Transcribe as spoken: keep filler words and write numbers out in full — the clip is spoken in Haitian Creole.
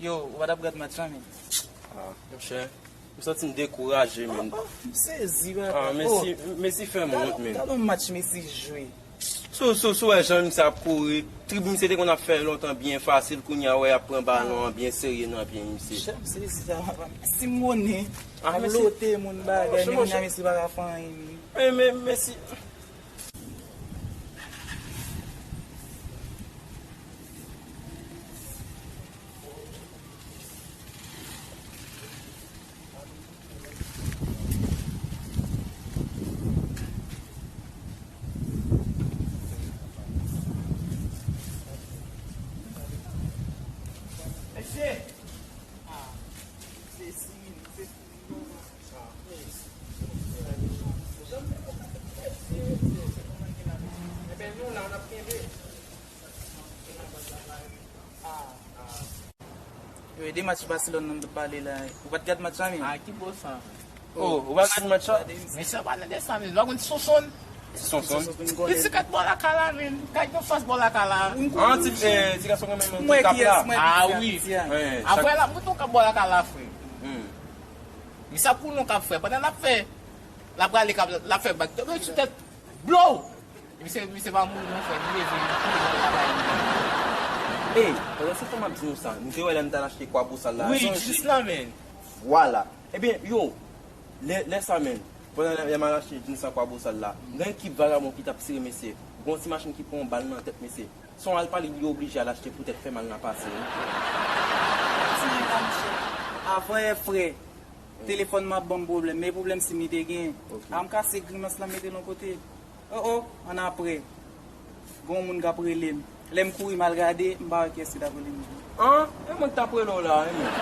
Yo, ou pa t ap gad match la, men? Ah, monchè, m santi m dekouraje, men. Oh, oh, m sezi, papa. Ah, Messi, Messi fè m wont, men. Gad yon match Messi jwe. Sou, sou, sou wè jan misye ap kouri. Trib misye te konn ap fè lontan byen fasil, kounye a wè y ap pran balon an byen serye nan pye misye. Chè, m sezi sa, papa. Si m konnen, ap lote moun bagay, men kounye a Messi pa ka fè anyen. Men, men, Messi. Mesye! Yo, e de match Barcelone nan m t ap pale la. Ou pa t gad match la, men? Ah, ki bò sa? Oh, ou pa gad match la? Men sa pa nan de sa, men. Ou pa konn Sonson? Sonson? Li ti kat bò lakay la, men. Kay nan fas bò lakay la. Ah, ti, eh, ti gason mwen menm, mwen kap la. Ah, wi. Apre la, mwen tou kap bò lakay la, frè. Hmm. Men sa pou nou kap fè. Pandan l ap fè, l ap rale kap, l ap fè bak. Tonbe sou tèt. Blow! Misye, misye pa mouri non, frè, li leve, li kouri nan travay li. Ey, pandan se tan m ap di nou sa, nou te wè lè m t al achte kwabosal la, wi, sonje? Jis la, men. Vwala. Ebyen, yo, lè, lè sa, men, pandan lè, lè m al achte jins ak kwabosal la, m gen ekip vagabon ki t ap tire mesye. Gon ti machin ki pran yon bal nan tèt mesye. Se yon al pale li oblije al achte poutèt fè mal nan pase, wi. Ti nèg la, monchè. Avanyè, frè. Telefòn m ap ban m pwoblèm, men pwoblèm sim li te gen. Ok. A m kase grimans lan, m mete l yon kote. O, o, annapre. Gon moun k ap rele m. Lè m kouri m al gade, m pa wè kiyès ki t ap rele m. An? E mwen k t ap rele w la, e mwen.